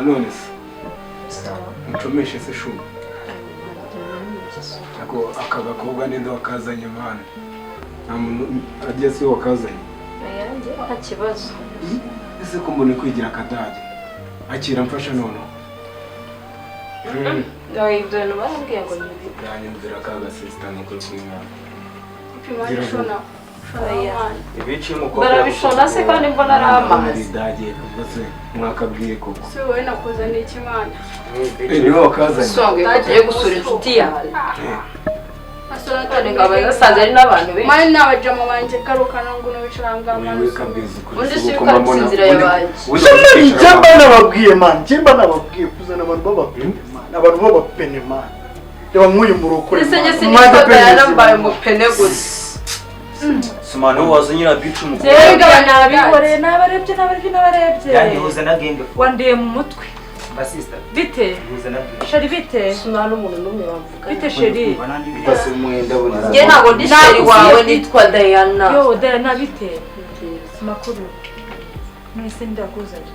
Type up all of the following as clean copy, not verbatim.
None se mucomeshe se shu? Ako aka gakobwa ninde wakazanye, mwana? Nta muntu agiye, si wakazanye? Ayanjye nta kibazo. Ese ko mbona kwigira akadage? Akira mfasha noneho. Oya, ibyo bintu barambwiye ngo ni bibi. Yanyumvira ka gasisita ni ukuri kw'Imana. Upima shona. Oya. Ibici y'umukobwa. Barabishona se kandi mbona ari amazi? Idage ubwo se mwakabwiye koko? Si wowe nakuzaniye ikimana. Eh, niwe wakazanye? Songa ko tugiye gusura inshuti yawe. Asona. None nkaba nasanze ari n'abantu benshi. Mani n'abajama banje karukana ngo nubicuranga. Wewe kabwiza ukuri. Undi si si uko uko mbona- inzira yabaye. Ubundi Njye mba nababwiye, man, njye mba nababwiye kuzana abantu b'abapene, man, abantu b'abapene, man. Reba nk'uyu murokore. Ese njye Man. sinitwa Mwajya Diana, pene. mbaye umupene gusa. Sumana uwo wazanye iriya bici umukobwa. Yewe, nabihoreye, nabarebye, nabarebye, nabarebye. Yandihuza na gang. Wandiye mu mutwe. Basista. Bite? Ihuza na gang. Chéri, bite? Nta n'umuntu n'umwe bavuga. Bite, chéri? Basi umwenda buriza. Njye ntabwo ndi chéri wawe, nitwa Diana. Yo Diana, bite? Makuru mwese, ndakuzanye.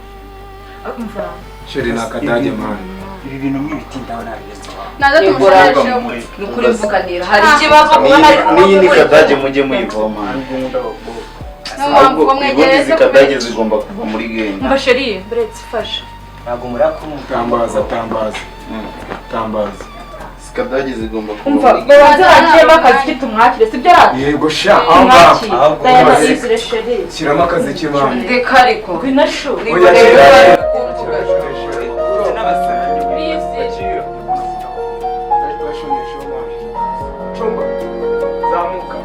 Umva. Chéri, ni akadage, man. Ibi bintu mwibitindaho nabigeze iwawe. Naza tumusheshe. Ni ukuri mvuganira, hari ikibazo kuba ntari N'iyi ni kadage, mujye muyivoma. Nubwo nkunda abakobwa. Ahubwo Ngo ubundi mwegereze. izi kadage zigomba kuva muri gang. Umva chéri, buretse ifasha. Ntabwo murakumva. Tambaza, tambaza, tambaza. Izi kadage zigomba kuva Umva, muri gang. babanze bakiremo akazi, tumwakire, sibyo rata? Yego sha, aho ngaho. Tumwakire. Ahubwo Diana, umaze- izire, chéri. Shyiramo akaziki, man. Ndeka ariko. Ngwino shu. Oya, shyira. Bisi. Chumba. Zamuka.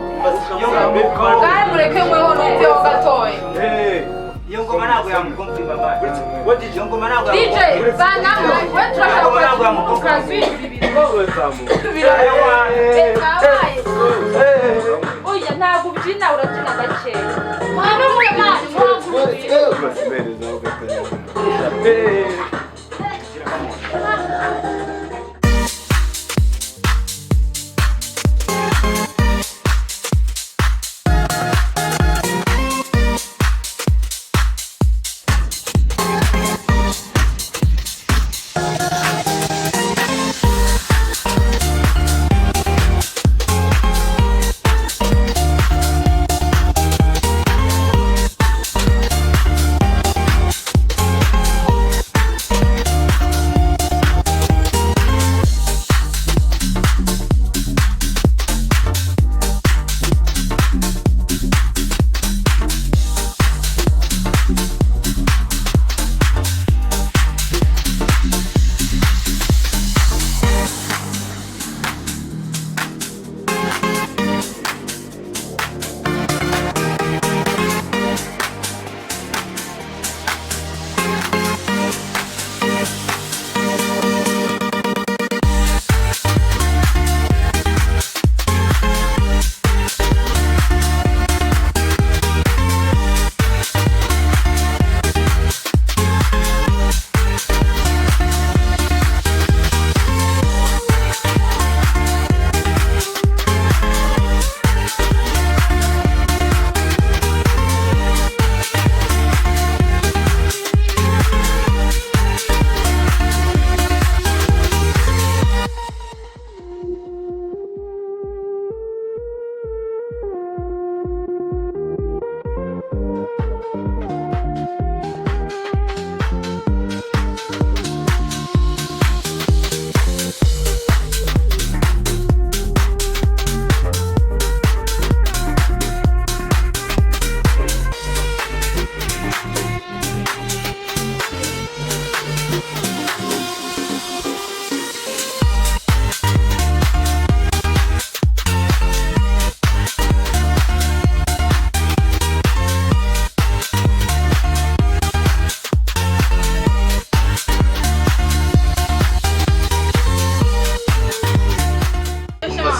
Kandi mureke mweho numveho gatoya. Iyo ngoma ntabwo yamukumva, mama. Iyo ngoma ntabwo DJ banamo we, turashaka kwakira kazi. Kabaye. Oya, ntabwo ubyina, urabyina gakeya. Mwana mwe mani muhaguruke. Basimerezaho gatoya.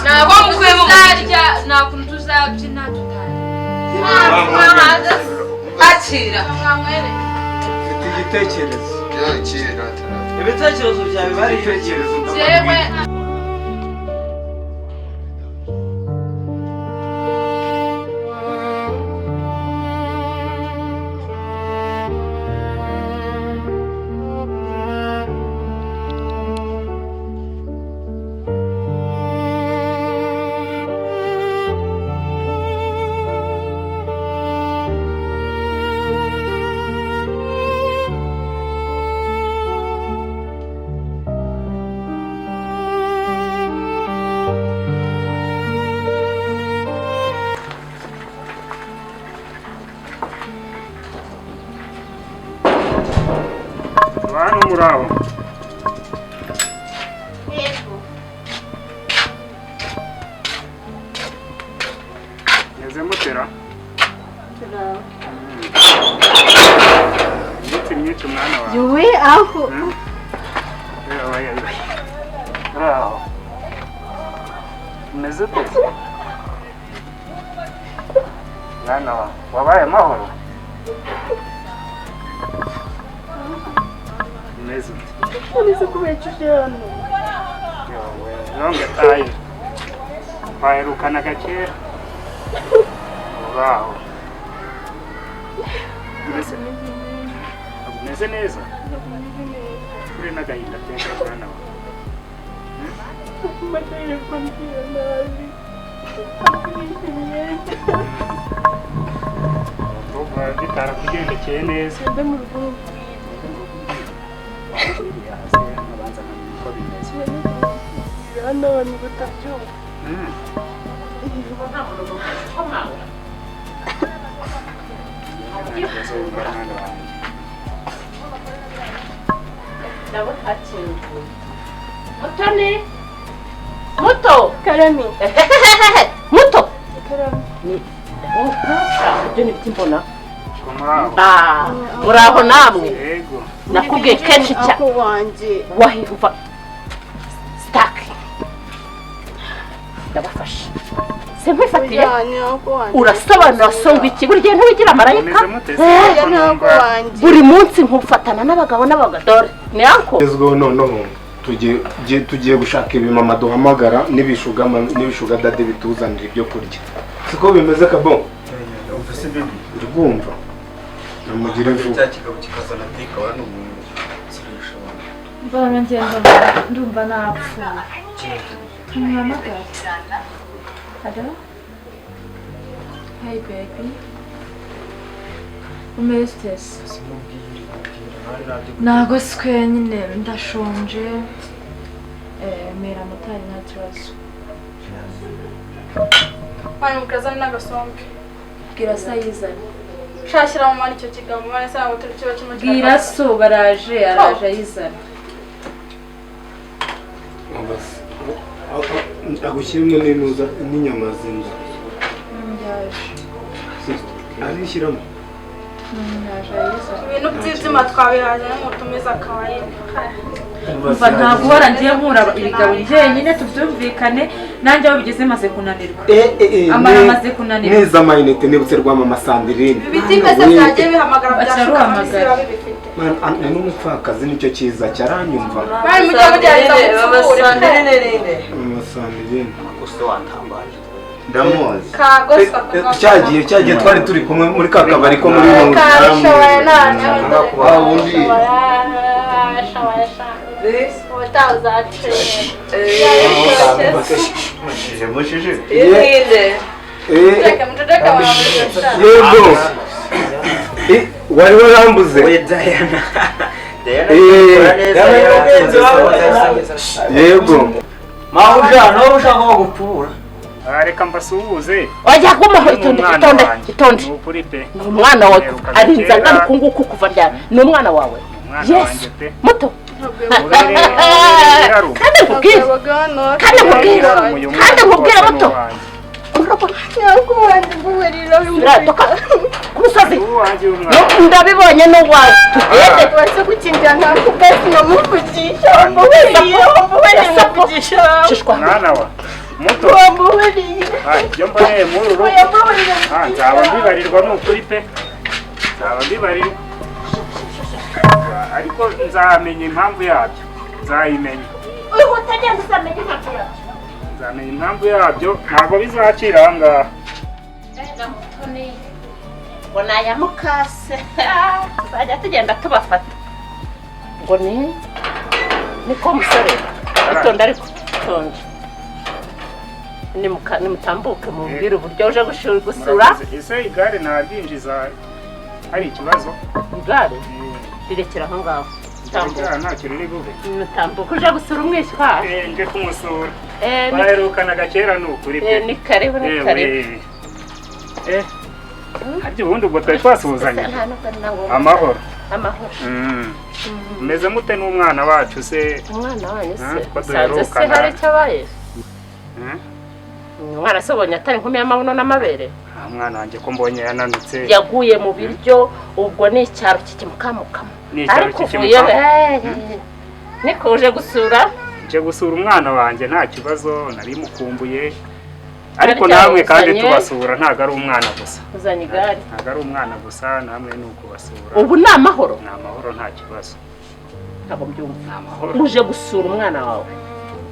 Ntabwo mukuyemo. Tuzarya, nta kuntu tuzabyina tutarya. Akira. Mfite igitekerezo. Ibitekerezo byawe bari Igitekerezo. Jewe. Mutera. Iminsi myinshi mwana wawe. Yuwe aho. Uraho. Umeze ute? Mwana wawe, wabaye amahoro? Umeze ute? Uretse kubera uje hano. Yowe, nonge tayi. Twaherukanaga kera. Uraho. Umeze neza? Uri n'agahinda kenshi mwana wawe. Ndumva bitarakugendekeye neza. Nkabanza nkamenya uko bimeze. Hano abantu batabyumva. Ndabona hakinguye. Mutoni! Muto! Karame. Muto! Karame. Ibyo ni ibiti mbona. Muraho namwe. Yego. Nakubwiye kenshi cyane. Ako wanjye. Wahiva. Stuck. Ndabafashe. Simwifatiye. Urasobanura songa iki buri gihe ntiwigira marayika. Buri munsi nkufatana n'abagabo n'abagadore. Ni anko. Ezgo noneho tugiye gushaka ibimama duhamagara n'ibishuga dade bituzanira ibyo kurya. Siko bimeze kabo? Umvise bibi. Ndumva. Namugire vuba. Cya kigabo kikazana teka wa n'umuntu. Sinishobora. Mbona ngenda ndumva napfuye. Ntimuhamagara. Hello? Hey baby. Umeze ute se? Ntago swe nyine ndashonje. Mera motari nta kibazo. Mwana mukazana n'agasombe. Bwira so ayizane. Shashyira mu mwana icyo kigabo mwana se ntabwo turi kiba kimwe. Bwira so baraje araje ayizane. Agushyiremo n'inuza n'inyama z'inda. Yaje. Arishyiramo. Yaje ayizane. Ibintu by'ibyuma twabihaje n'umutumiza akabaye. Umva ntabwo uhora ngiye nkura ibigabo njyenyine tubyumvikane nanjye aho bigeze maze kunanirwa. Amara maze kunanirwa. Neza amayinite nibutse rwa mama Sandrine. Ibiti mbese byagiye bihamagara byashuka amabisi bibifite. Man n'umupfakazi nicyo cyiza cyaranyumva. Bari mujye mugerageza mupfure. Mama Sandrine. Gusa watambaje. Ndamuzi. Kagosa. Cyagiye twari turi kumwe muri ka kabari ko muri mu. Karashoboye nane. Wa wundi. Mushije. Yego. Wari warambuze. Diana. Yego. Mahuja no ushaka ko gupfura. Reka mbasuhuze. Wajya kumuha itonde itonde itonde. Ni pe. Ni umwana wawe arinze angana uku nguku kuva ryari. Ni umwana wawe. Yes. Muto. Kandi nkubwire. Kandi nkubwire. Kandi nkubwire muto. Uradoka ku musozi. Ndabibonye n'uwawe. Tugende. Wese gukingira ntabwo ubwese namuvugisha. Wambabarira. Shishwa. Mwana wa muto. Wambabarira. Ibyo mboneye muri uru rugo. Nzaba mbibarirwa ni ukuri pe. Nzaba mbibarirwa. Ariko nzamenya impamvu yabyo. Nzayimenya. Wihuta genda uzamenya impamvu yabyo. Nzamenya impamvu yabyo ntabwo bizacira aha ngaha. Mbega Mutoni ngo ni aya mukase tuzajya tugenda tubafata ngo ni niko musore itonde ariko itonde nimutambuke mubwire uburyo uje gusura. Ese igare naryinjiza hari ikibazo? Igare rirekera aho ngaho. Ntacyo riri bube. Mutambuke uje gusura umwishywa. Nje kumusura. Baherukanaga kera ni ukuri pe. Ni karibu ni karibu. Harya ubundi ubwo twari twasuhuzanya. Amahoro. Amahoro. Meze mute n'umwana wacu se? Umwana wanyu se? Sanze se hari icyo abaye? Umwana se ubonye atari inkumi y'amabuno n'amabere? Mwana wanjye ko mbonye yananutse. Yaguye mu biryo, ubwo ni icyaro kikimukamukamo. Ariko uvuye niko uje gusura? Nje gusura umwana wanjye nta kibazo, nari mukumbuye. Ariko namwe kandi tubasura, ntago ari umwana gusa. Uzanye igare. Ntago ari umwana gusa, namwe ni ukubasura. Ubu ni amahoro? Ni amahoro nta kibazo. Ntabwo mbyumva. Uje gusura umwana wawe.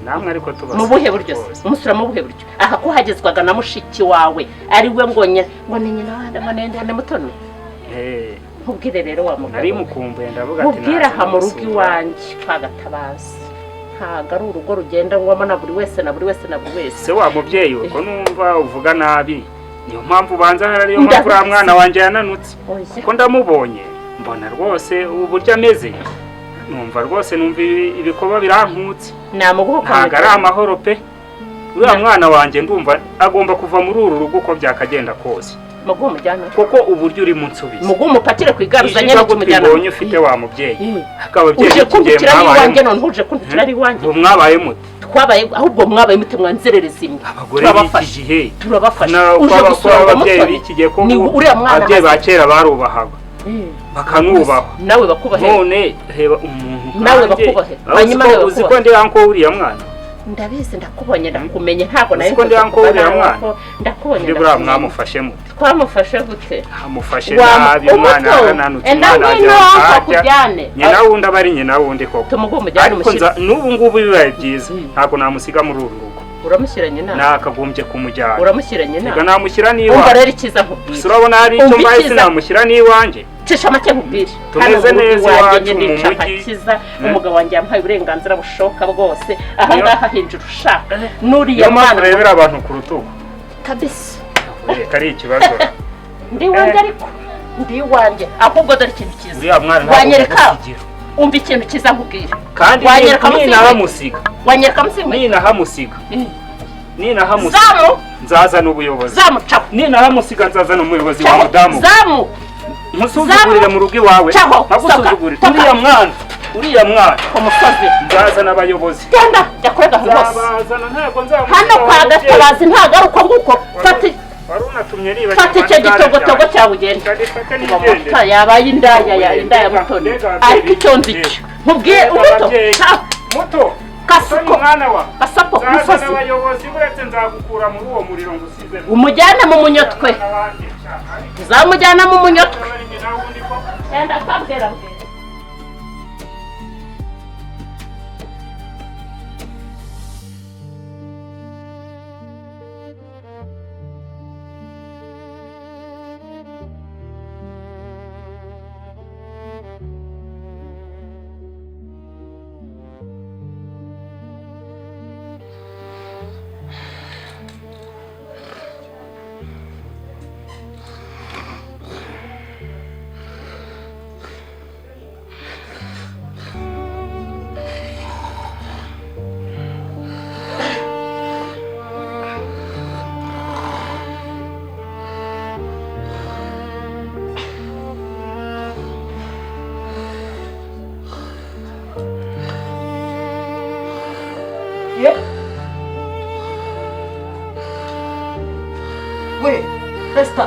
Namwe ariko tubasura. Mu buhe buryo se? Umusura mu buhe buryo? Aha ko hagezwaga na mushiki wawe, ari we ngo ngo ni nyina wanda ngo nende mutoni. Nkubwire rero wa mugabo. Nari mukumbuye ndavuga ati nkubwire aha mu rugo iwanjye kwa Gatabazi. Ntago ari urugo rugenda ngwamo na buri wese na buri wese na buri wese. Se wa mubyeyi we ko numva uvuga nabi, niyo mpamvu ubanza ariyo mpamvu uriya mwana wanjye yananutse. Kuko ndamubonye mbona rwose uburyo ameze, numva rwose numva ibikoba birankutse. Ntago ari amahoro pe. Uriya mwana wanjye ndumva agomba kuva muri uru rugo uko byakagenda kose. Muguhe umujyana. Kuko uburyo uri munsubiza. Muguhe umupakire ku igare uzanye n'ikimujyana. Mbonye ufite wa mubyeyi. Akaba uje kuntukira ari iwanjye none uje kuntukira ari iwanjye. Ubu mwabaye mute? Twabaye ahubwo mwabaye mute mwanzerereza imwe. Abagore b'iki gihe turabafasha. Uje gusura ababyeyi b'iki gihe ko uriya mwana ababyeyi ba kera barubahaga. Bakanubahwa. Nawe bakubahe. None reba umuntu nawe bakubahe. Hanyuma nawe uzi ko ndi anko uriya mwana. Ndabizi ndakubonye ndakumenye ntabwo nayo ko ndi anko uriya mwana. Ndakubonye. Ndi buriya mwamufashe mute? Twamufashe gute? Amufashe nabi umwana arananutse umwana ajya. Nyina wundi aba ari nyina wundi koko. Tumuguhe umujyane umushyire. Ariko n'ubu ngubu bibaye byiza ntabwo namusiga muri uru rugo. Uramushyira nyina? Nakagombye kumujyana. Uramushyira nyina? Reka namushyira n'iwanjye. Umva rero icyiza nkubwire. Urabona hari icyo mbaye sinamushyira n'iwanjye. Cisha make nkubwire. Tumeze neza iwacu mu mujyi. Umugabo wanjye yampaye uburenganzira bushoboka bwose. Aha ngaha hinjira ushaka. Nuriya mwana urebera abantu ku rutugu. Kabisa. Reka ari ikibazo. Ndi iwanjye ariko. Ndi iwanjye. Ahubwo dore ikintu cyiza. Uriya mwana wanyereka. Umva ikintu cyiza nkubwire. Kandi ninahamusiga. Wanyereka musinga. Ninahamusiga. Ninahamusiga. Zamu. Nzazana ubuyobozi. Zamu caho. Ninahamusiga nzazana umuyobozi wa mudamu. Zamu. Nkusuzugurire mu rugo iwawe. Nagusuzugurire. Uriya mwana. Uriya mwana. Umusozi. Nzazana abayobozi. Genda jya kurega aho hose. Nzabazana ntabwo nzamusiga. Hano kwa Gatabazi ntago ari uko nguko. Fata Warunatumye niba fata icyo gitogotogo cyawe ugende. Yabaye indaya ya indaya mutoni. Ariko icyo nzi cyo. Nkubwiye umuto. Muto. Kasuko. Mwana wa. Gasapo umusozi. Abayobozi buretse nzagukura muri uwo muriro ngusize. Umujyane mu munyotwe. Nzamujyana mu munyotwe. Enda kabwera. We, Vesta,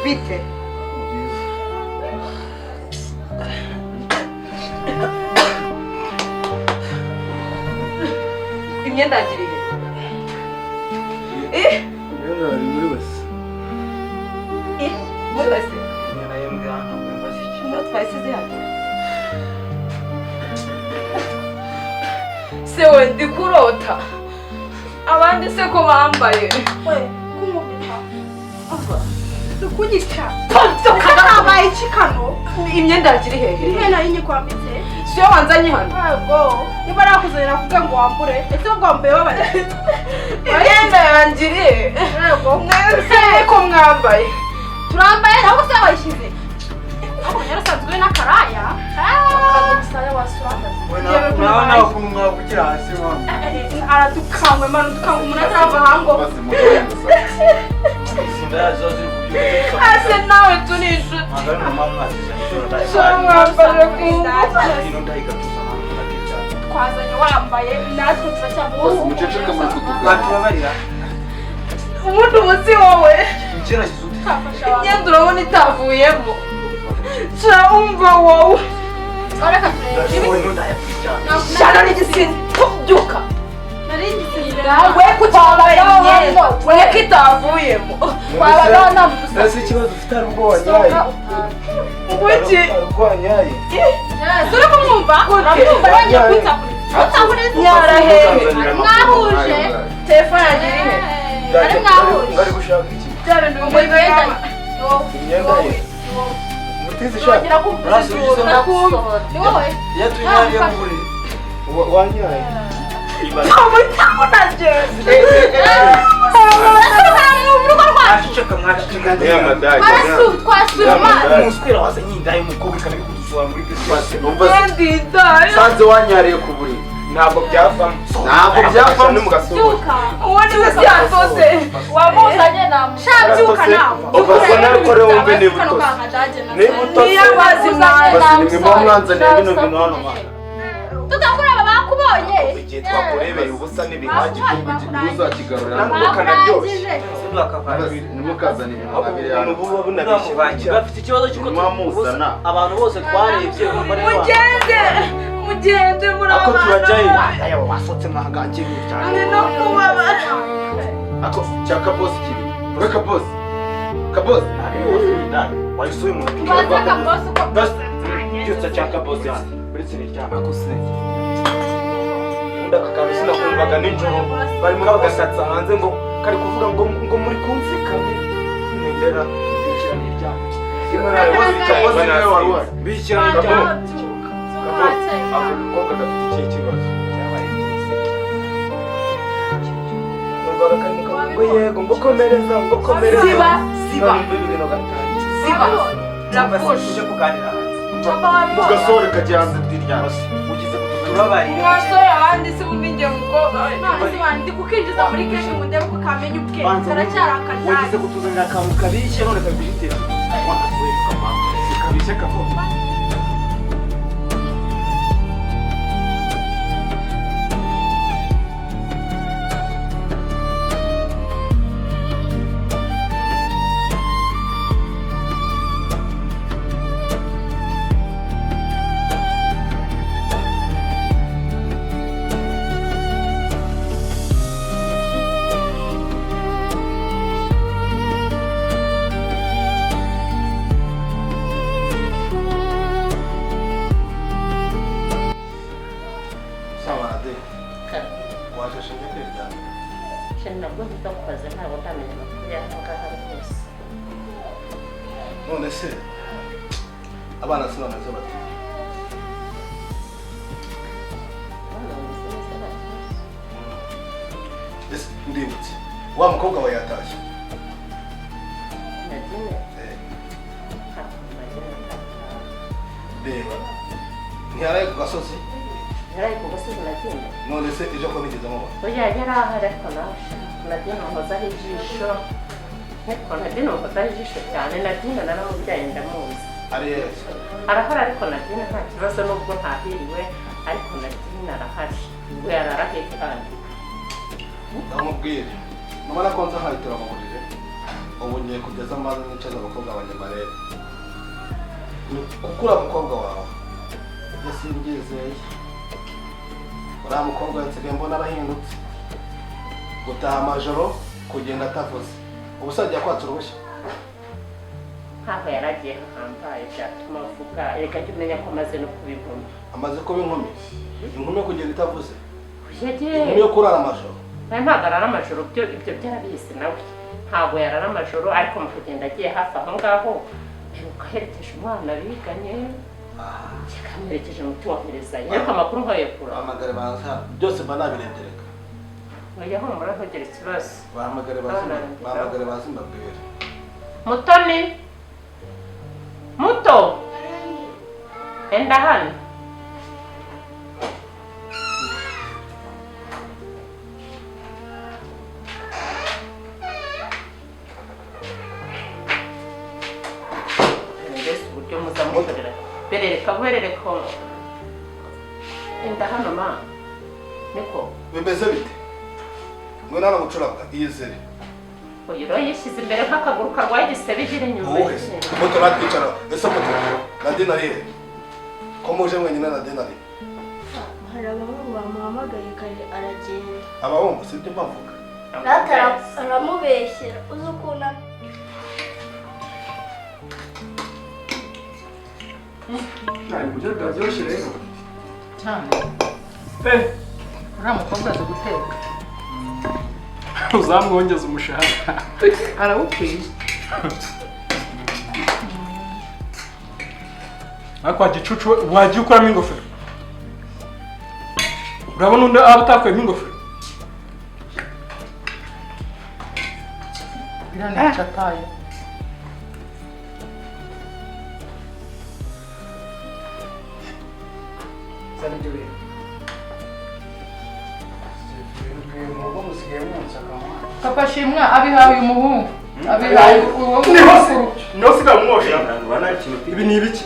bite? Imyenda yagiriye. Eh? Imyenda yari muri wese. Eh, muri wese. Imyenda y'imbwa ntabwo mbaza iki. Niyo twayisize hano. Se we ndi kurota. Abandi se ko bambaye. We, kumubita. Kunyica. Kabaye iki kano? Imyenda yagiri hehe? Irihe nayo nyikwambitse? Siyo wanzanye hano. Yego. Niba nakuzanira kugira ngo wambure, ese wambaye babaye. Imyenda yangiriye. Yego. Mwese ko mwambaye. Turambaye ntabwo se bayishyize. Ahubwo yarasanzwe n'akaraya. Akamusaya wasurakaze. Nawe nawe ukuntu mwavugira hasi mwana. Aratukangwe mwana utukangwe umuntu atarava hango. Ase nawe turi inshuti. Mwambare ku Twazanye wambaye natwe turacyamuzi. Muceceke muri kutuganira. Ubundi umunsi wowe. Ngerageza ute? Imyenda urabona itavuyemo. Sha umva wowe. Shana n'igisinzi byuka. We kucyambaye imyenda. We kitavuyemo. Waba namusa. Ese ikibazo ufite ari ubwo wanyaye. Kuki? Ubwo wanyaye. Suri kumwumva? Uramwumva bagiye kwitsakurira. Nyarahehe. Mwahuje. Telefone yanjye iri he? Ari mwahuje. Ngari gushaka iki? Bya bintu bimwe imyenda ye. Mutizi shaka. Ni wowe. Yatunyariye mu buriri. Wanyaye. Sanze wanyariye ku buriri. Ntabwo byavamo. Ntabwo byavamo n'umugasohoka. Ubundi se yatose. Wamuzanye nawe. Shabyuka nawe. Ubwo nakore wumve niba utose. Niba utose. Niyo bazi mwana. Nimwe mwanzaniye bino bintu hano mwana. Tutakura bakubonye. Igihe twakurebeye ubusa n'ibihagije uzakigarura kanaryoshye. Nimukazana ibintu babiri hano. Bafite ikibazo cy'uko abantu bose twarebye. Mugende. Mugende muri ako turajyayo. Aya wasotse mwahangaje cyane. Ndi no kubabara. Ako cyaka boss kibi. Ureka boss. Ka boss. Wayisuye mu mupira. Baza ka boss uko. Byutsa cyaka boss yanjye. Uretse niryama ako se. Unda kakantu sinakumvaga nijoro barimo bagasatsa hanze ngo kari kuvuga ngo ngo muri kumvikane. Nindera bikira niryama. Bikira niryama. Ako gakobwa gafite ikihe kibazo? Numvaga karimo kavuga ngo yego ngo komereza ngo komereza. Ziba ziba. Ziba. Tuje kuganira hanze. Mugasore kajya hanze twiryama. Ugize kutubabarira. Mwasore abandi se ubundi njye mukobwa. None se wandi kukinjiza muri kenshi ngo ndebe ko kamenya ubwenge. Karacyari Wagize kutuzanira akantu kabishye none kabishitira. Wasuye kama. Kabishye kama. None se abana se bameze bate? Ese ndibutse wa mukobwa wawe yatashye? Reba ntiyaraye ku gasozi? Yaraye ku gasozi Nadine. None se ejo ko nigeze amubona? Oya yari ahari ariko nawe Nadine muhozaho ijisho. Ariko Nadine muhozaho ijisho cyane. Nadine naramubyaye ndamuzi. Arahari ariko Nadine nta kibazo nubwo ntahiriwe ariko Nadine arahari. We ararahe kandi. Ndamubwire. Mama ko nza hayitura mu buriri. Ubu ngiye kugeza amazi nicaza abakobwa abanyamarere. Kuko uriya mukobwa wawe yasimbyizeye. Uriya mukobwa nsigaye mbona arahindutse. Gutaha amajoro kugenda atavuze. Ubu se agiye kwatsa uruhushya? Nkaho yaragiye ahambaye byatuma avuga. Reka jya umenya ko amaze no kuba inkumi. Amaze kuba inkumi? Inkumi yo kugenda itavuze? Inkumi yo kurara amajoro? Ntabwo arara amajoro ibyo byarabizi nawe. Ntabwo yarara amajoro ariko mu kugenda agiye hafi aho ngaho ukaherekeje umwana biganye yakamuherekeje mu tuwaherezayo ariko amakuru nkayakura. Bahamagare baza byose mba nabirebye reka. Oya humura ntugire ikibazo. Bahamagare baza mbabwire. Mutoni Muto enda hano. Berereka berereka enda hano ma niko bimeze bite? Ngwino hano mucurabwa iyizere. Uyu rero yishyize imbere nk'akaguru karwaye igisebe igira inyuma. Moto batwicara ese moto Nadine ari he? Ko muje mwenyine Nadine ari? Hari abahungu bamuhamagaye kare aragenda. Abahungu sibyo mbavuga. Data aramubeshyera uzi ukuntu Ibyo biraryoshye rero cyane. Uriya mukobwa azi guteka. Uzamwongeza umushahara. Arawukwiye. Ariko wa gicucu wagiye ukuramo ingofero. Urabona undi aba atakuyemo ingofero. Biriya ni icataye. Papa Shimwa abihaye uyu muhungu. Abihaye uwo mukuru. Niho siga mumwosha. Ibi ni ibiki?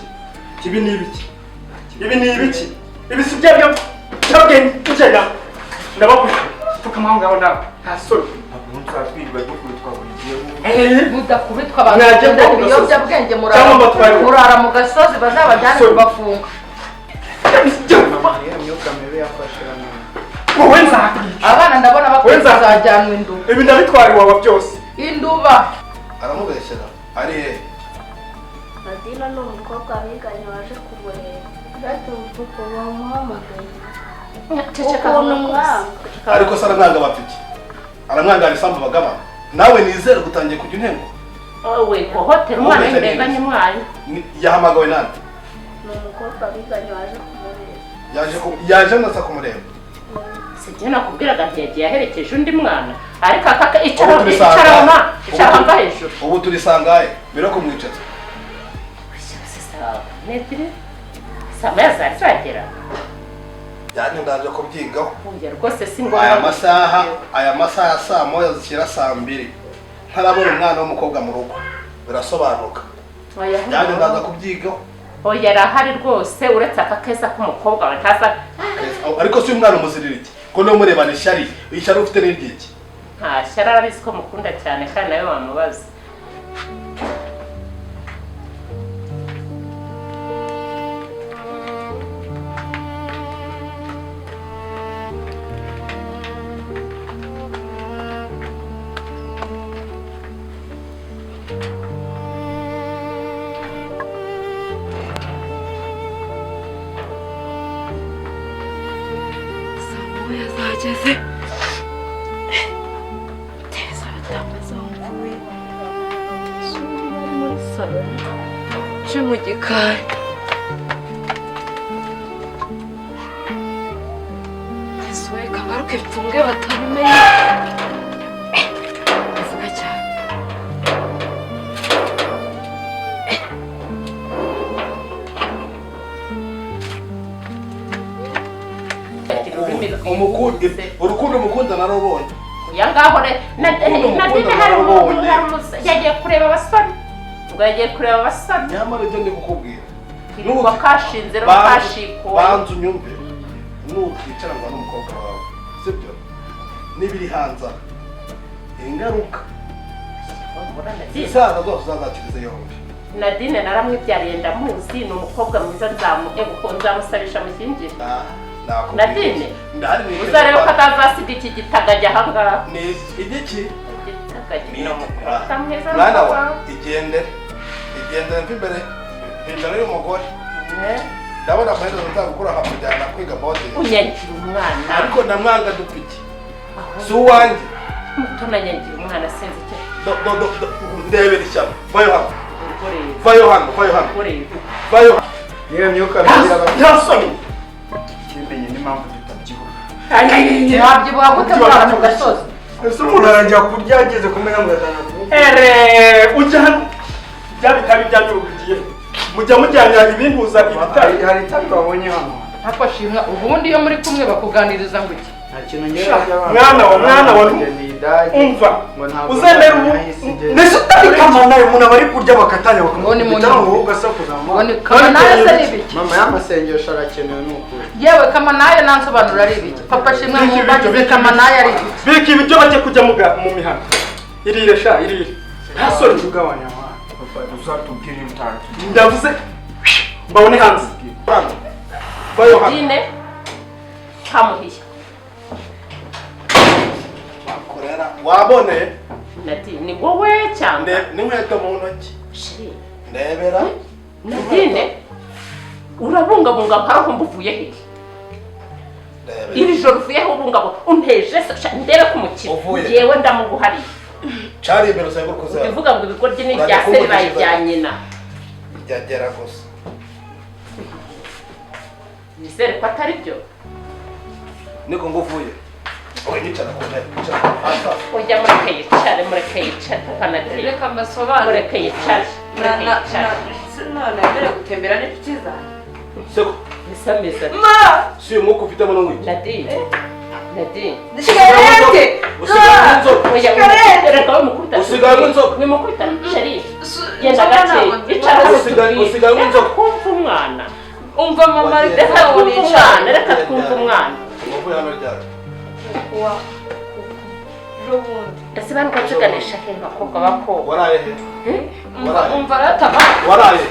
Ibi ni ibiki? Ibi ni ibiki? Ibi si bya byabwenge ugenda. Ndababujije. Pfukama aho ngaho nawe. Nta soni. Mudakubitwa abantu bagenda ibiyobyabwenge murara mu gasozi bazabajyane kubafunga. Wowe nzakwica. Abana ndabona bakwiye kuzajyanwa induba. Ibi ndabitwara iwawa byose. Induba. Aramubeshyera. Ari he? Nadine ni umukobwa biganye waje kumureba. Data uko bamuhamagaye. Ukuntu mwanga. Ariko se aramwanga bapiki. Aramwanga ibisambo bagaba. Nawe nizere gutangiye kujya intego. Wowe hohotera umwana w'indenganya umwana. Yahamagawe nande? Ni umukobwa biganye waje kumureba. Yaje nasa kumureba. Sijye nakubwiraga nti yagiye aherekeje undi mwana ariko akaka icara icara icara hejuru. Ubu turisangaye mbere yo kumwicaza. Netire samaya zazagera. Yani ndaje kubyigaho. Oya rwose si ngombwa. Aya masaha saa moya zishyira saa mbiri. Ntarabona umwana w'umukobwa mu rugo. Birasobanuka. Yani ndaza kubyigaho. Oya arahari rwose uretse aka keza k'umukobwa bataza. Ariko si umwana umuzirira iki? Ko no murebana ishyari, ishyari ufite n'iryiki? Nta shyari arabizi ko mukunda cyane kandi nawe wamubaza. Zageze teza batambaza aho mvuye muri salo nce mu gikari yesuwe kabaruke mfunge batabimenye avuga cyane Urukundo mukunda narubonye. Ya ngaho re Nadine hari umuntu yagiye kureba abasore. Ubwo yagiye kureba abasore. Nyamara ibyo ndi kukubwira. Nuko kashinze ro kashiko. Banzu nyumve. Nutwicara ngo n'umukobwa wawe. Sibyo? Nibiri hanza. Ingaruka. Zisaza zose zazakirize yombi. Nadine naramwibyariye ndamuzi ni umukobwa mwiza nzamusabisha mushyingire. Nadine uzareba ko atazasiga iki gitagajya aha ngaha. Ni igiki? Igitagajya ni umukobwa mwiza. Mwana wa igendere mva imbere y'umugore. Ndabona amaherezo nzagukura nkamujyana kwiga boarding. Unyangira umwana. Ariko ndamwanga dupiki. Si uwanjye. Muto nanyangira umwana sinzi icyo. Ndebera ishyano. Vayo hano. Vayo hano. Vayo hano. Vayo hano. Niyo myuka mibi y'abasoni. Kimenye n'impamvu tutabyibuha. Wabyibuha gute murara mu gasozi? Ese umuntu arajya kurya ageze kumenya mugatanga kuvuga. Ere ujya hano. Bya bitabi byanyu ugiye. Mujya mujyana ibintuza ibitabi. Hari itabi babonye hano. Ariko Shimwa ubundi iyo muri kumwe bakuganiriza ngo iki? Nta kintu ngera mwana wa umva uzemera ubu ndetse utabikamana umuntu abari kurya bakatanya bakamukubita wowe ugasakuza mama. Kamanayo se ni ibiki? Mama y'amasengesho arakenewe ni ukuri. Yewe Kamanayo nansobanura ari ibiki? Papa Shimwa mumbagize Kamanayo ari ibiki? Bika ibiryo bajye kujya mu mihanda. Irire sha irire. Nta soni ugabanya mwana. Papa uzatubwira imutanga. Ndavuze mbabone hanze. Bayo hano. Dine kamuhiye. Bakorera wabone. Nadine ni wowe cyangwa n'inkweto mu ntoki. Shiri. Ndebera. Nadine urabungabunga mparaho mbuvuye he? Iri joro uvuyeho ubungabunga unteje ndebe ku mukino. Yewe ndamuguhariye. Cari imbere uzenguruka uzaza. Ubivuga ngo ibigoryi ni ibya se bibaye ibya nyina. Byagera gusa. Nizere ko atari byo. Niko nguvuye. Oye nicara ku ntebe. Ujya mureke yicare, mureke yicare papa Nadine. Reka mbasobanure. Mureke yicare. Mureke yicare. None mbere gutembera n'inshuti zanjye. Seko. Bisameza. Ma! Si uyu mwuka ufitemo n'umwica. Nadine. Nadine. Shigarete! Shigarete! Usigaye inzoka. Wimukubita Sheri. Genda gake. Icara hano. Usigaye inzoka. Kumva umwana. Umva mama reka twumve umwana, reka twumve umwana. Uvuye hano ryari? Wa. Rubundi. Ndetse bano nziganisha he bakobwa bako. Waraye he? Umva ratama. Waraye.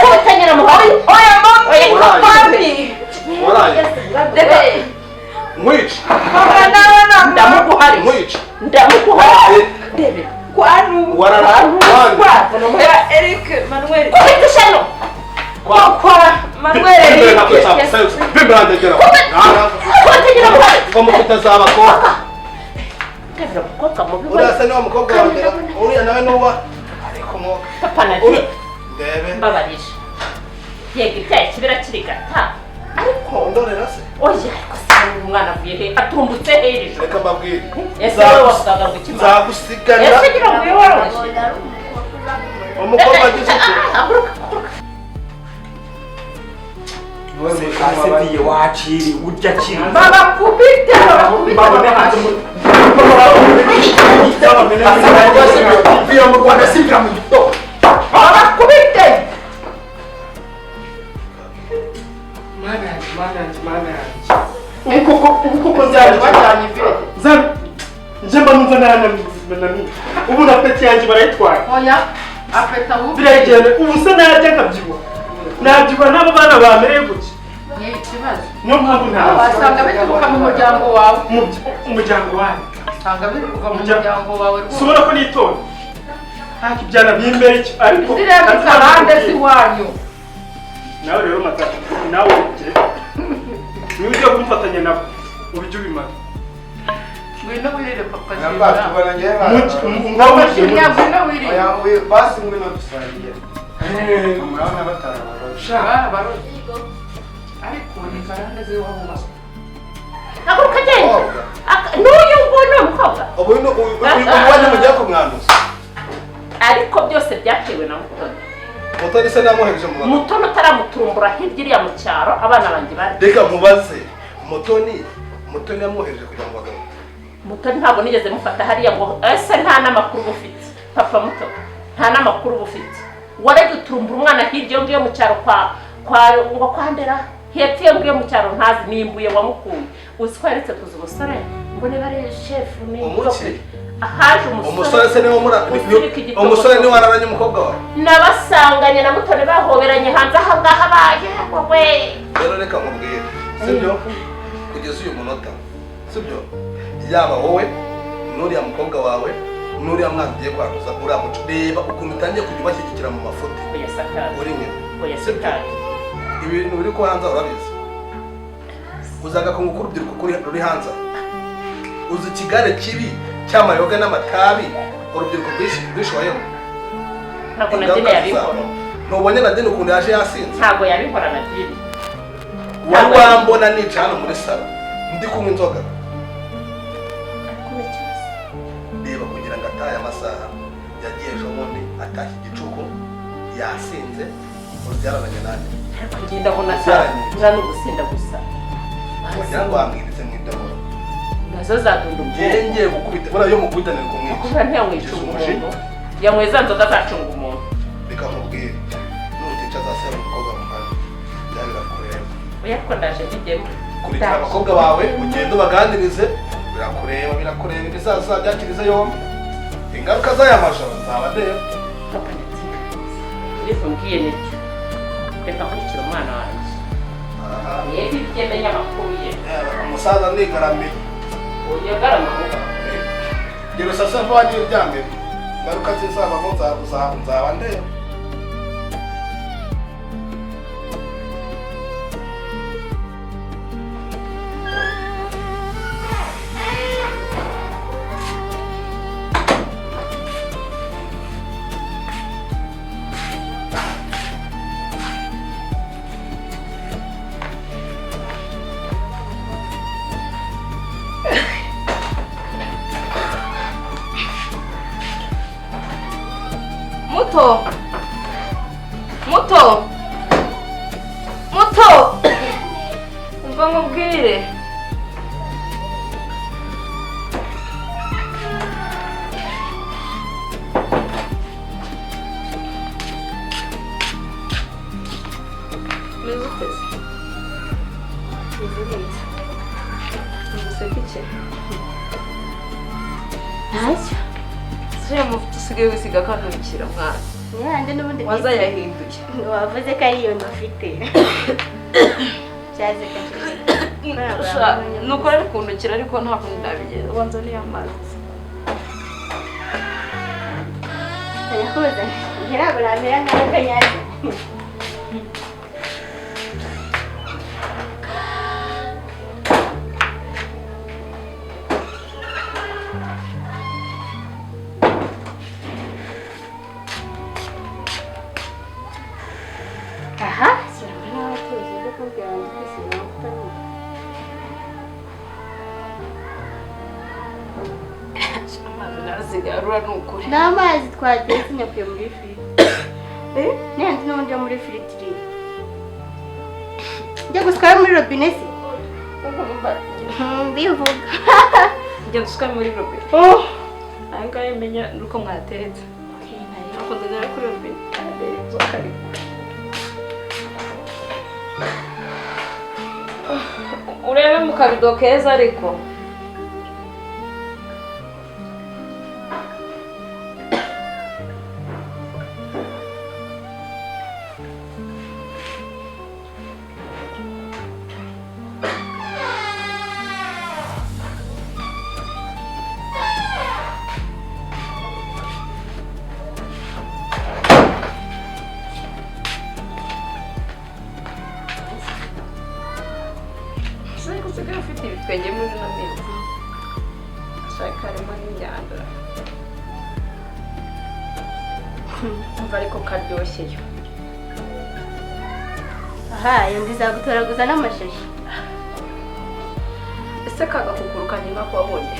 Kubitanyira muhari. Oya mama. Waraye. Waraye. Debe. Mwica. Mama nawe na ndamuguhari. Mwica. Ndamuguhari. Debe. Kwanu. Warara. Kwa. Eric Manuel. Kubitishano. Kwa Manuel Eric. Bimbrandegera. Kubitanyira muhari. Ngo mutazabakobwa. Ndebera umukobwa mubi we. Urasa ni wa mukobwa wa mbere. Uriya nawe nuba ariko mwoka. Papa Nadine. Ndebe. Mbabarira. Yego ibyaye kibera kirigata. Ariko ndorera se. Oya ariko se umwana avuye he? Atumbutse he iri joro? Reka mbabwire. Ese wowe wavugaga ngo iki? Nzagusiganira. Ese ngira ngo woroshye. Umukobwa agize ute? Asidiye waciri urya kiri. Babakubite babakubite. Mbabone hanze. Mvira mu Rwanda simvira mu gitondo. Babakubite. Mana yanjye, mana yanjye, mana yanjye. Ubu koko nzabijyanye nzabi. Nje mba numva narananiwe. Ubu na peti yanjye barayitwaye. Oya, apeta ubu. Biragenda ubu se najya nkabyibuha. Nabyibuha n'abo bana bamereye gutya. Ni ikibazo. Niyo mpamvu ntazi. Wasanga bituruka mu muryango wawe. Umuryango wawe. Usanga bituruka mu muryango wawe rwose. Subona ko nitonda. Ntacyo ibyana bimbere iki ariko. Ziriya karande si wanyu. Nawe rero matata nawe ugire. Niba ugiye kumfatanya nabo ubijye ubimara. Ngwino wirire papa. Ngwino wirire. Basi ngwino dusangire. Murabona batarabarosha. Barabarosha. Ariko ni karande z'iwabo. Haguruka genda. N'uyu nguyu ni umukobwa. Ubu uyu mugiye kumwanduza. Ariko byose byatewe na Mutoni. Mutoni se namuhereje mu bagabo. Mutoni utaramuturumbura hirya iriya mu cyaro abana banjye bari. Reka mubaze. Mutoni yamuhereje kujya mu bagabo. Mutoni ntabwo nigeze mufata hariya ngo ese nta n'amakuru ufite. Papa muto nta n'amakuru ufite. Warajya uturumbura umwana hirya ngiyo mu cyaro kwa ngo kwandera hepfo iyo ngiyo mu cyaro ntazi nimbuye wamukuye. Uzi ko yaretse kuza umusore ngo niba ari shefu ni umuki ahaje umusore se niwe mura umusore niwe wararanye umukobwa wawe nabasanganye na Mutoni bahoberanye hanze aha ngaha baye wowe. Rero reka nkubwire sibyo kugeza uyu munota sibyo yaba wowe n'uriya mukobwa wawe n'uriya mwana ugiye kwanduza uriya muco reba ukuntu utangiye kujya ubashyigikira mu mafuti uri nyina sibyo ibintu biri ko hanze urabizi uzagakunguka urubyiruko ruri hanze uzi ikigare kibi cy'amayoga n'amatabi urubyiruko rwishoyemo. Ntabwo Nadine yabikora. Ntubonye Nadine ukuntu yaje yasinze. Ntabwo yabikora Nadine. Wari wambona nica hano muri salo ndi kunywa inzoga. Reba kugira ngo atahe amasaha yagiye ejo bundi atashye igicuku yasinze ubyararanye nanjye. Ariko ngenda mbona nta n'ugusinda gusa. Wagira ngo wamwiritse mu idomoro. Nazo zadunda ubwenge. Ngiye gukubita buriya iyo mukubita ni kumwica. Kuba ntiyamwica umuntu. Yanyweye za nzoga zacunga umuntu. Reka nkubwire nutica azaseba umukobwa mu kanwa byaba birakureba. Oya ariko ndaje mbijyemo. Kurikira abakobwa bawe ugende ubaganirize birakureba birakureba ibizaza byakirize yombi. Ingaruka z'aya majoro nzaba ndeba. Papa Nadine, ibyo umbwiye nibyo. Reka nkurikire umwana wanjye. Niba ibyo menya amakuru ye. Umusaza nigaramiye. Uyagarama vuba. Gira usase vuba n'iryamire. Ingaruka zizabamo nzaba ndeba. Muto! Muto! Muto! Umva nkubwire. Meze ute se? Meze neza. Nguseka iki? Ntacyo. Siriya mavuta usigaye wisiga akanturikira mwana. Nyirande n'ubundi wazayahinduye. Wavuze ko ari iyo ntafite. Cyaze ka. Nuko ari kuntukira ariko nta kundi nabigenza. Ubanza ni amazi. Yakoze. Ngira ramera nkaho kanyazi. Aha, sirabona abaturage byo kubwira ngo kwisiga amavuta ni amazi narazigarura ni ukuri. Ni amazi twatetse nyakuye muri firiti. N'ayandi n'ubundi yo muri firiti. Njya gusuka muri robine se? Mbivuga. Njya gusuka muri robine. Aya ngaya menya nuko mwateretse. Ntabwo ndagera kuri robine. Urebe mu kabido keza ariko. Usigaye ufite ibitwenge muri ino minsi. Shaka harimo n'imyanda. Umva ariko karyoshyeyo. Aha, iyo ndizagutoraguza n'amashashi. Ese kagakukuru kanjye nako wabonye?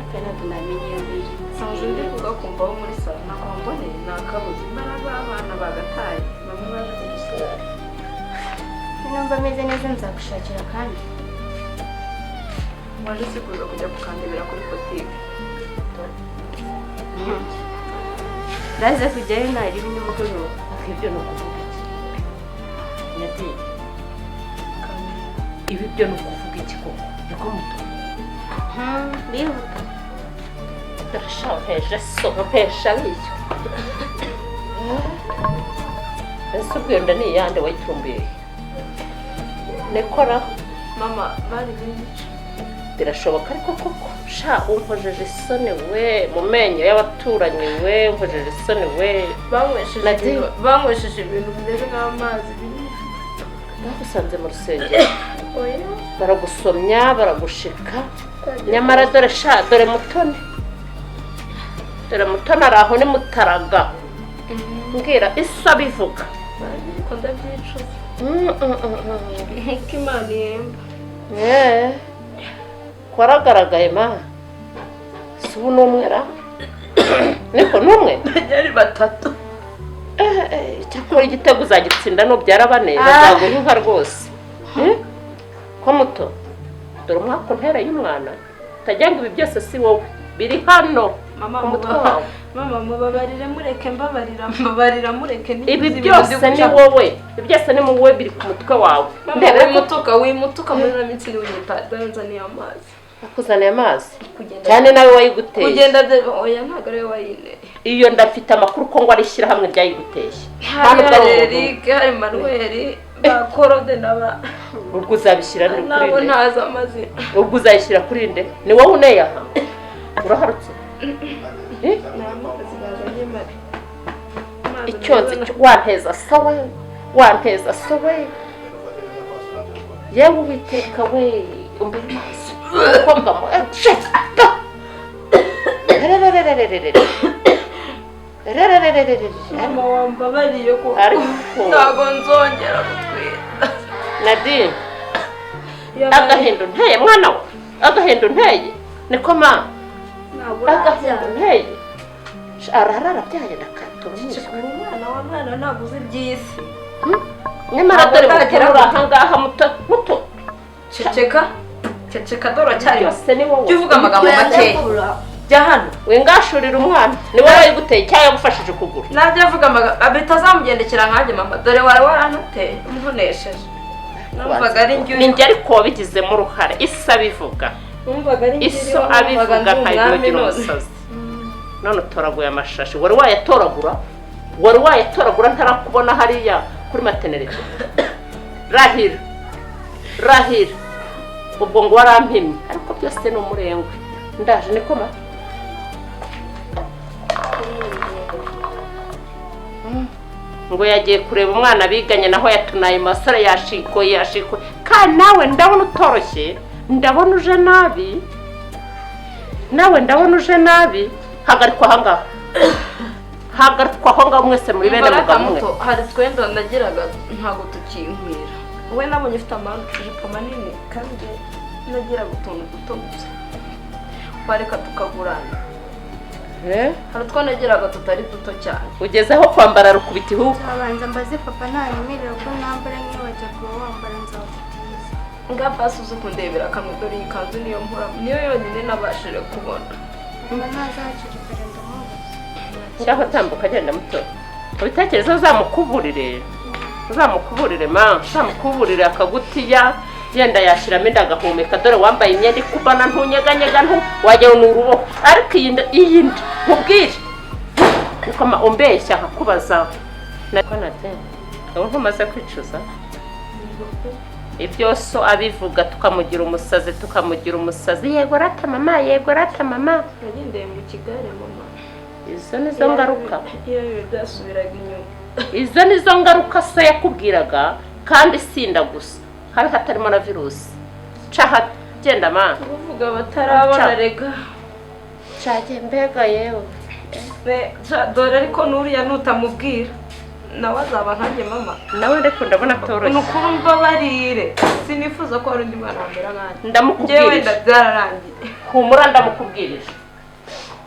Aka ntabwo namenye iyo biri. Nsanzwe ndi kugakumvaho muri salo, nako wamboneye nakabuze. Imbaraga abana bagataye, bamwe baje kudusura. Numva meze neza nzagushakira kandi. Waje se kuza kujya kukandebera kuri botike. Ndaza kujyayo naribi nimugoroba. Ibyo ni ukuvuga iki? Nadine, ibi byo ni ukuvuga iki koko? Niko muto. Bihuta. Ndashaka so mpesha biyo. Ese ubwo nda ni yande wayitumbiye? Nekora mama bari benshi. Birashoboka ariko koko sha unkojeje isoni we mu menyo y'abaturanyi we unkojeje isoni we. Banywesheje ibintu bimeze nk'amazi binini. Bagusanze mu rusengero. Baragusomya baragushika. Nyamara dore sha dore mutoni. Dore mutoni araho ni mutaraga. Mbwira isa bivuga. Ko ndabyicuza. Nkuko Imana ihemba. Kwaragaragaye ma. Si ubu n'umwe ra? Niko n'umwe? Yari batatu. Icyakora igitego uzagitsinda nubyara bane bazaguha inka rwose. Ko muto dore umwaka untera y'umwana utajya ngo ibi byose si wowe biri hano ku mutwe wawe. Mama mubabarire mureke mbabarira mbabarira mureke. Ibi byose ni wowe, ibi byose ni wowe biri ku mutwe wawe. Ndebe wimutuka wimutuka muri ino minsi niwita nzaniye amazi. Akuzaniye amazi cyane nawe wayiguteye. Kugenda oya ntabwo ari we wayinteye. Iyo ndafite amakuru ko ngo ari ishyirahamwe ryayiguteye. Hari Eric, hari Manuel, ba Korode n'aba. Ubwo uzabishyira kuri nde? Nabo ntazi amazina. Ubwo uzayishyira kuri nde? Ni wowe uneye aha? Uraharutse? Icyo nzi wanteza sowe, wanteza sowe. Yewe Uwiteka we, umbere maso. Umukobwa mu Mama wambabariye ko ntabwo nzongera gutwita. Nadine, agahinda unteye mwana we, agahinda unteye niko ma agahinda unteye arara arabyaye ndakatura umwana wa mwana ntabwo uzi iby'isi. Nyamara dore mukuru uri ahangaha muto muto. Ceceka ceceka dore uracyari byose ni wowe. Jya uvuga amagambo makeya. Jya hano wingashurira umwana ni wowe wayiguteye cyangwa yagufashije ukuguru. Najya avuga amagambo bitazamugendekera nkanjye mama dore wari waranuteye umvunesheje. Numvaga ari njye ni njye ariko wabigizemo uruhare. Isa abivuga iso abivuga nkayimugira umusazi. None utoraguye amashashi wari wayatoragura, wari wayatoragura ntarakubona hariya kuri matenerite. Rahira rahira ubwo ngo warampimye ariko byose ni umurengwe. Ndaje niko ma ngo yagiye kureba umwana biganye naho yatunaye masore yashikoye yashikoye. Kandi nawe ndabona utoroshye, ndabona uje nabi, nawe ndabona uje nabi. Hagarikwa aho ngaho, hagarikwa aho ngaho mwese muri bene mugabo umwe. Hari twenda nagiraga ntabwo tukinkwira. Wowe nabonye ufite amajipo manini kandi nagiraga utuntu duto gusa. Wareka tukagurana. Hari utwo nagiraga tutari duto cyane. Ugeze aho kwambara rukubita ihugu. Abanza mbaze papa ntanyemerera ko nambara nk'iyo bajya kuba wambara nzabatiza. Nga basi uze kundebera kamwe dore iyi kanzu niyo mpora niyo yonyine nabashije kubona. Mba ntazakiri kare ndamubuza. Cyaho tambuka agenda muto. Ubitekerezo uzamukuburire. Uzamukuburire ma, uzamukuburire akagutiya yenda yashiramo inda agahumeka. Dore wambaye imyenda ikubana ntunyeganyega ntu wajya ni uruboho. Ariko iyi nda nkubwire niko ma umbeshya nkakubaza. Nako Nadine ubu ntumaze kwicuza ibyo so abivuga tukamugira umusazi tukamugira umusazi. Yego rata mama, yego rata mama. Yagendeye mu kigare mama. Izo nizo ngaruka. Iyo byasubiraga inyuma. Izo nizo ngaruka so yakubwiraga kandi sinda gusa hari hatarimo na virusi. Caha genda ma. Uvuga batarabona rega. Caje mbega yewe. Dore ariko nuriya nutamubwira nawe azaba nkanjye mama. Nawe ndeko ndabona atoroshye. Nukuri mbabarire sinifuza ko hari undi mwana wamera nkanjye. Ndamukubwirije. Njyewe byararangiye. Humura ndamukubwirije.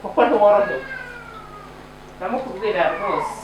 Kuko ntiworohewe. Ndamukubwira rwose.